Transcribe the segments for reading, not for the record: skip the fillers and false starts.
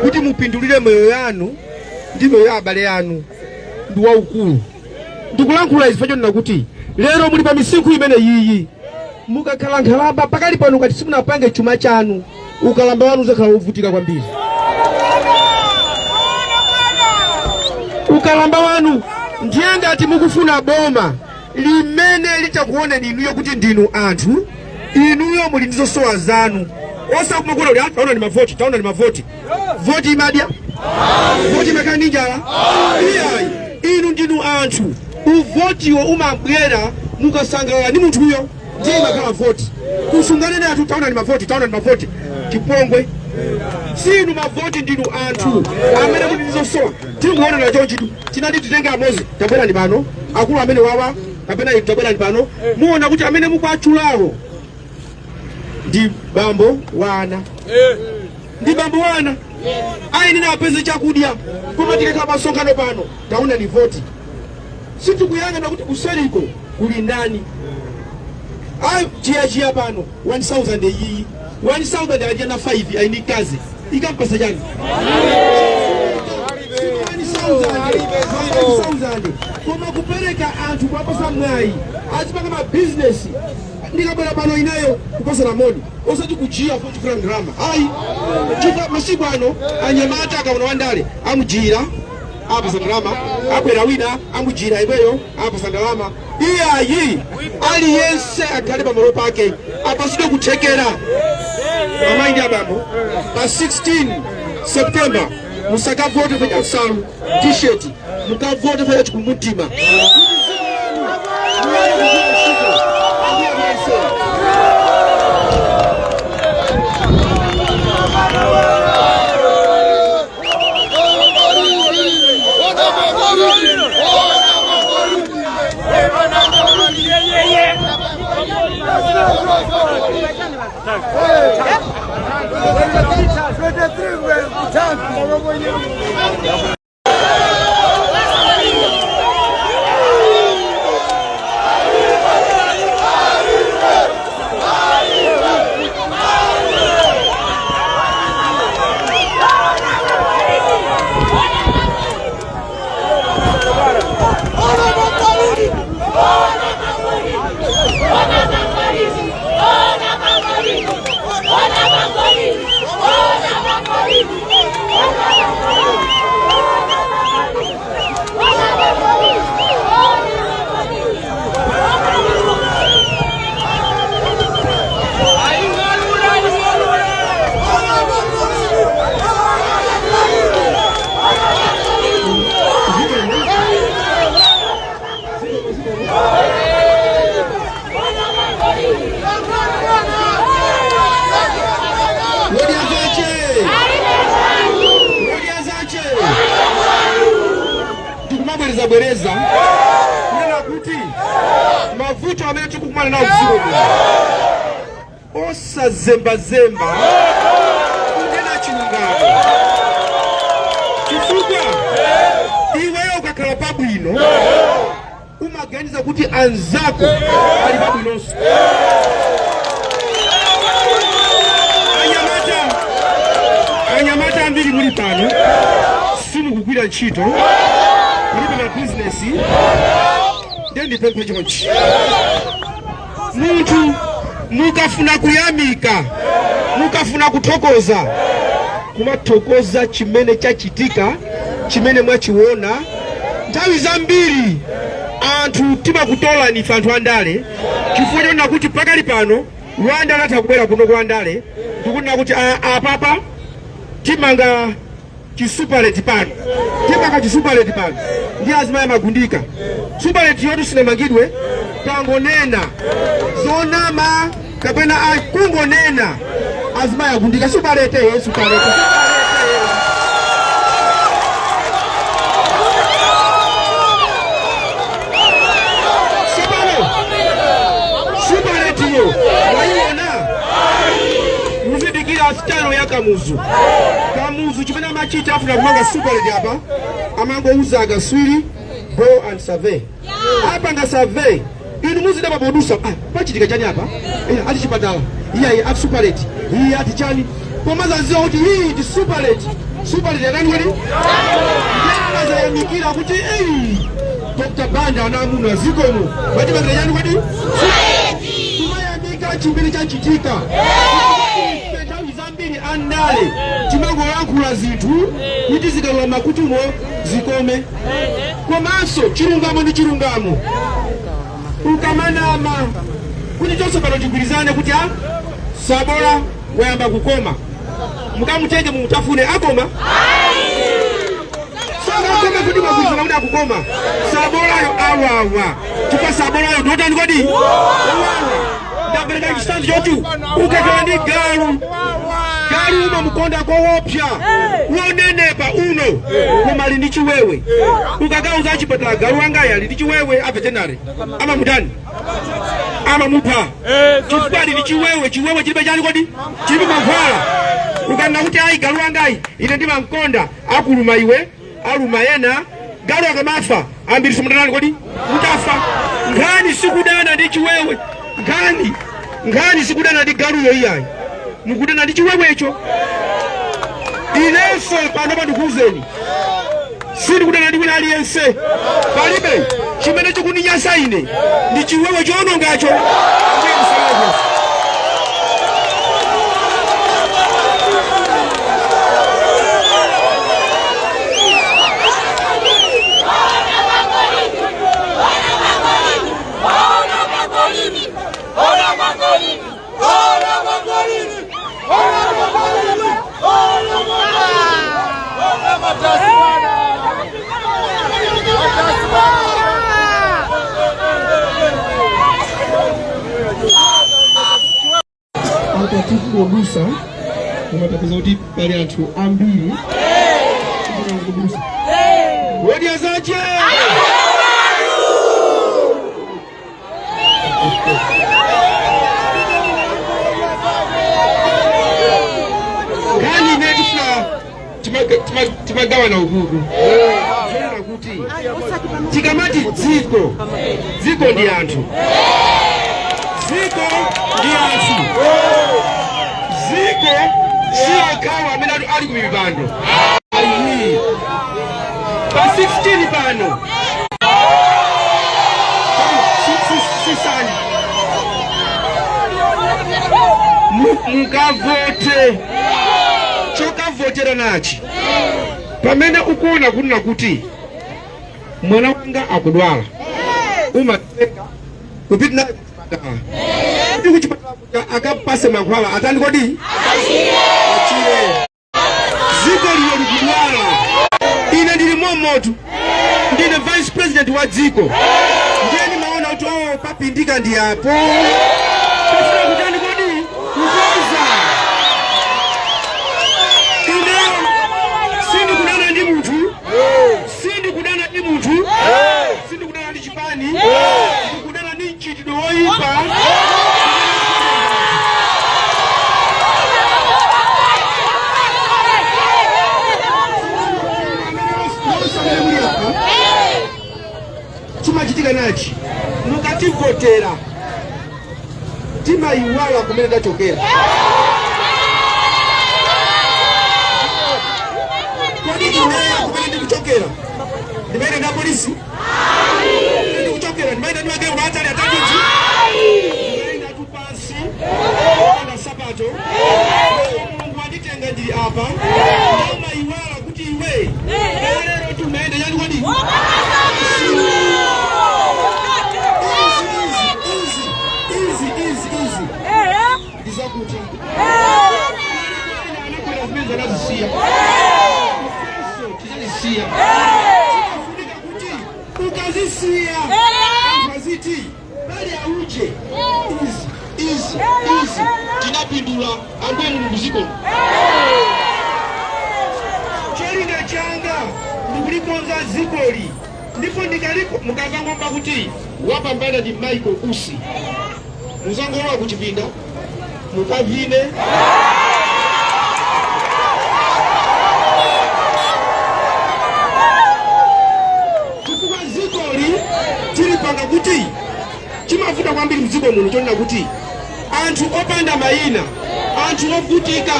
Kuti mupindulire moyo yanu ndi moyo ya abale anu ndi waukulu. Ndikulankhula izi chonena kuti lero muli pa misinkhu imene yiyi, mukakhala nkhalamba pakali pano, ngati simunapange chuma chanu, ukalamba wanu uzakhala wovutika kwambiri. Ukalamba wanu. Ndiye ngati mukufuna boma limene litakuoneni inuyo kuti ndinu anthu, inuyo muli ndi zosowa zanu, osakumakuona kuti, "Ah, taona ni mavoti, taona ni mavoti." Voti imadya? Voti imakhala ndi njala? Iyayi. Inu ndinu anthu. Uvotiwo umabwera mukasangalala ndi munthuyo, ndiye imakhala voti. Kusunganene anthu, "Taona ni mavoti, taona ni mavoti," chipongwe. Sinu mavoti, ndinu anthu amene muli ndi zosowa. Tingoonana chonchitu, tinati titenge amodzi, tabwerani pano akulu amene wawa, kapena inu tabwerani pano. Muona kuti amene mukuatchulawo ndi bambo wa ana, ndi bambo wa ana, ayenera apeze chakudya. Koma tikakhala pa msonkhano pano, "Taona ni voti," sitikuyang'ana kuti kuseriko kuli ndani. Ayi, chiyachiya pano 1000 iyi, 1000 adya na 5 ayi ndi mkazi, ikampasa chani? 1000. Koma kupereka anthu, kuwapasa mwayi azipanga mabizinesi. Ndikabwera pano ineyo kupasana moni, osati kujiya kuchifuna ndalama, ayi. Chifukwa masiku ano anyamata akaona wandale amujira, apasa ndalama, abwera wina amujira iweyo, apasa ndalama. Iyayi, aliyense akhale pamalo pake, apasidwe kuthekera. Amayi ndi abambo, pa 16 September musakavote pa nsalu, T-shirt, mukavote pa chikumbumtima. Muyambe kugwira ntchito. Ambuye akudalitseni. Odya zache, odya zache. Tikumabwereza bwereza kunena kuti mavuto amene tikukumana nawo dziko muno, osazembazemba kunena chilungamo, chifukwa iweyo ukakhala pabwino umaganiza kuti anzako ali pabwinonso. Anyamata, anyamata ambiri muli pano simukugwira ntchito, mulibe mabizinesi. Ndiye ndipemphe chonchi: munthu mukafuna kuyamika, mukafuna kuthokoza, kumathokoza chimene chachitika, chimene mwachiona. Nthawi zambiri anthu timakutolani ife anthu andale, chifukwa chonena kuti pakali pano wandale atha kubwera kuno kwa andale ndikunena kuti, "Ah, apapa timanga chisuperate pano, timanga chisuperate pano," ndi azimayi amagundika. Superate yoti sinamangidwe, tangonena zonama kapena kungonena, azimayi agundika, "Superate, superate, superate." Tsopano superateyo mwayiona? Muzidikira style ya Kamuzu. Kamuzu chimene amachita, afuna kumanga superate apa, amangouza akaswiri, "Go and survey." Apanga survey, inu muzida papodusa, "Ah, pachitika chani apa?" "Eh, ati chipatala." "Iyayi, ati superate." "Iye ati chani?" Koma zaziwa kuti iyi ndi superate. Supalita ndani kodi? Ndiyamazayamikira kuti ei, Dr. Banda anamuna zikomo matimangira chani kodi? Kumayamika chimene chachitika. Ife nthawi zambiri andale timangoyankhula zinthu kuti zikalowa makutumo zikome, komanso chilungamo ndi chilungamo. Ukamanama kuti chonse pano tigwirizane kuti a sabola wayamba kukoma, mukamutenge mumutafune, akoma? Sangakome. Kuti mwagwirizana kuti akukoma, sabolayo awawa, chifukwa sabolayo ndiotani kodi? Owawa. Ndapereka chitsanzo choti ukakhala ndi galu, galu umamukonda koopsa, wonenepa uno, koma ali ndi chiwewe. Ukakauza achipatala, "Galu wangayi ali ndi chiwewe," a veterinary amamutani? Amamupha, chifukwa ali ndi chiwewe. Chiwewe chilibe chani kodi? Chilibe mankhwala. Ukanena kuti, "Ayi, galu wangayi ine ndimamkonda," akuluma iwe, aluma ena. Galu akamafa, ambiri simutanani kodi? Mutafa. Nkhani sikudana ndi chiwewe, nkhani sikudana ndi galuyo iyayi, mukudana ndi chiwewecho. Inenso pano pandikuwuzeni, sindikudana ndi wina aliyense, palibe. Chimene chikundinyansa ine ndi chiwewe chowonongacho. Ambuye musalakwe. Apa tikungodusa, umatapeza kuti pali anthu ambiri kudusa. Odya zache. Nkhani imene tifuna timagawana ukuku, zonena kuti tikamati dziko, dziko ndi anthu, dziko ndi anthu, dziko si okhawo amene ali ku mipando. Ayi. Pa 16 pano sisani mukavote. Chokavotera nachi: pamene ukuona kunena kuti mwana wanga akudwala, umatenga kupita naye kuchipatala kuti kuchipatala kuja akapase mankhwala, atani kodi? Achire. Dziko lino likudwala. Ine ndili momotu, ndine vice president wa dziko, ndiye ndimaona kuti oh, papindika ndi apo, pafuna kutani kodi? Kukonza. Ineyo sindikudana ndi munthu, sindikudana ndi munthu, sindikudana ndi chipani, ndikudana ndi mchitidwe woyipa. Nonse amene muli apa, chimachitika nachi: mukativotera timayiwala kumene tachokera. Kodi ineyo kumene ndikuchokera ndimaenda ndi apolisi? Kumene ndikuchokera ndimaenda ndi magemu atali atatuti? Ndimaenda tu pansi opanda sapato. Mulungu wanditenga, ndili apa. Umayiwala kuti iwe lero tumaenda yani kodi? Izi izi izi izi ndizakuti anakwera zimene zanazisiya, ifenso tizazisiya. Chimafunika kuti ukazisiya, anthu aziti pali auje izi izi izi tinapindula. Ambuye Mulungu, ziko cholinga changa ndikulikonza dzikoli, ndipo ndikaliko mukazangomva kuti wapambana ndi Michael Usi, muzangolowa kuchipinda mukavine. Chifukwa dzikoli tilipanga kuti chimavuta kwambiri mdziko muno chonena kuti anthu opanda mayina Anthu ovutika,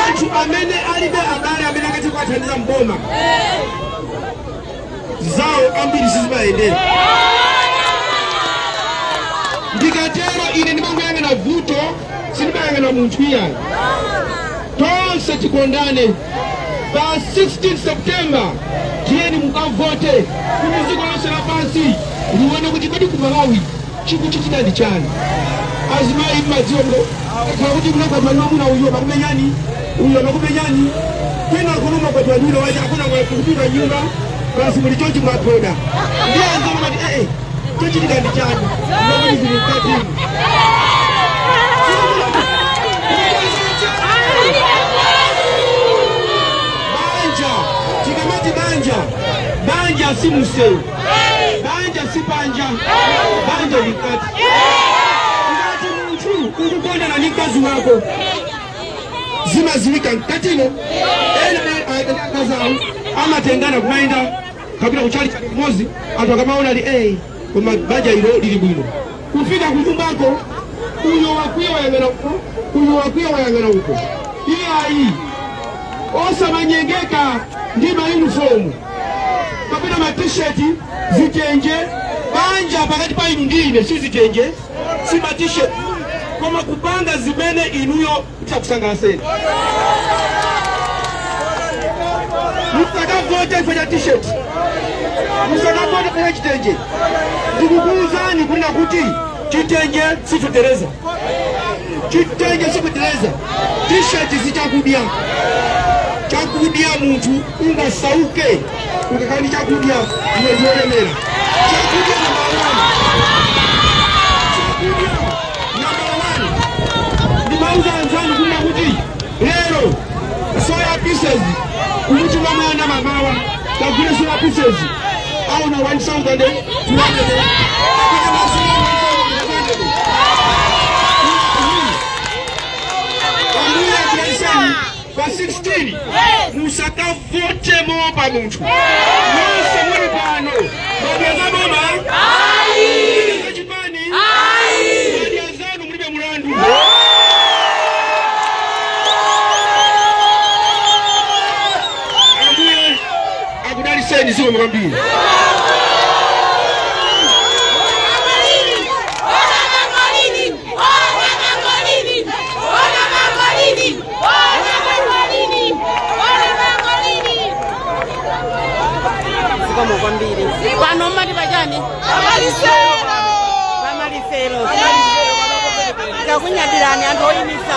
anthu amene alibe abale amene angathe kuwathandiza mboma, zawo ambiri sizimayendera. Ndikatero ine ndimangoyang'ana vuto, sindimayang'ana munthu iyayi. Tonse tikondane. Pa 16 September tiyeni mukavote kuti dziko lonse lapansi lione kuti kodi ku Malawi chikuchitika ndi chani. Azimayi, mmadziwa khala kuti munakwatiwa ndi mwamuna, uyo amakumenyani, uyo amakumenyani, kwina kuno mwakwatiwa ndi wina wache akuna kupita nyumba basi muli chonchi, mwaphoda ndiye anzanu mati, "Ee, chochitika ndi chani?" Ngakuti zili mkatini. Banja, tikamati banja, banja si msewu, banja si panja, banja ni mkati. Ngati munthu ukukondana ndi mkazi wako, zimaziwika mkatimo. Ena akazi awo amatengana kumayenda kapita kuchali limodzi, anthu akamaona ali, "Ee, koma banja ilo lili bwino." Kufika kunyumbako, uyo wakwiya wayang'ana uko, uyo wakwiya wayang'ana uko. Iyayi, osamanyengeka ndi mayunifomu kapena matisheti, zitenje. Banja pakati pa inu ndi ine si zitenje, si matisheti, koma kupanga zimene inuyo takusangalaseni. Musakavote chifukwa cha t-shirt, musakavote chifukwa cha chitenje. Ndikukuwuzani kunena kuti chitenje si fetereza, chitenje si fetereza, t-shirt si chakudya. Chakudya, munthu ungasauke ukakhala ndi chakudya, iwe ndiolemera. Chakudya number one, chakudya number one. Ndimauza anzanu kunena kuti lero soya pieces, kumuchuma mwana mamawa, kagule soya pieces, aona 1200. Apite masuya 1200. Ambuye akudalitseni. Pa 16 musakavote moopa munthu. Nonse muli pano, madya za boma, za chipani, madya zanu, mulibe mulandu. Ambuye akudalitseni. Zikomo kwambiri. Zikomo kwambiri. Pano mmati pachani? Pamalisero. Takunyadirani anthu oyimisa.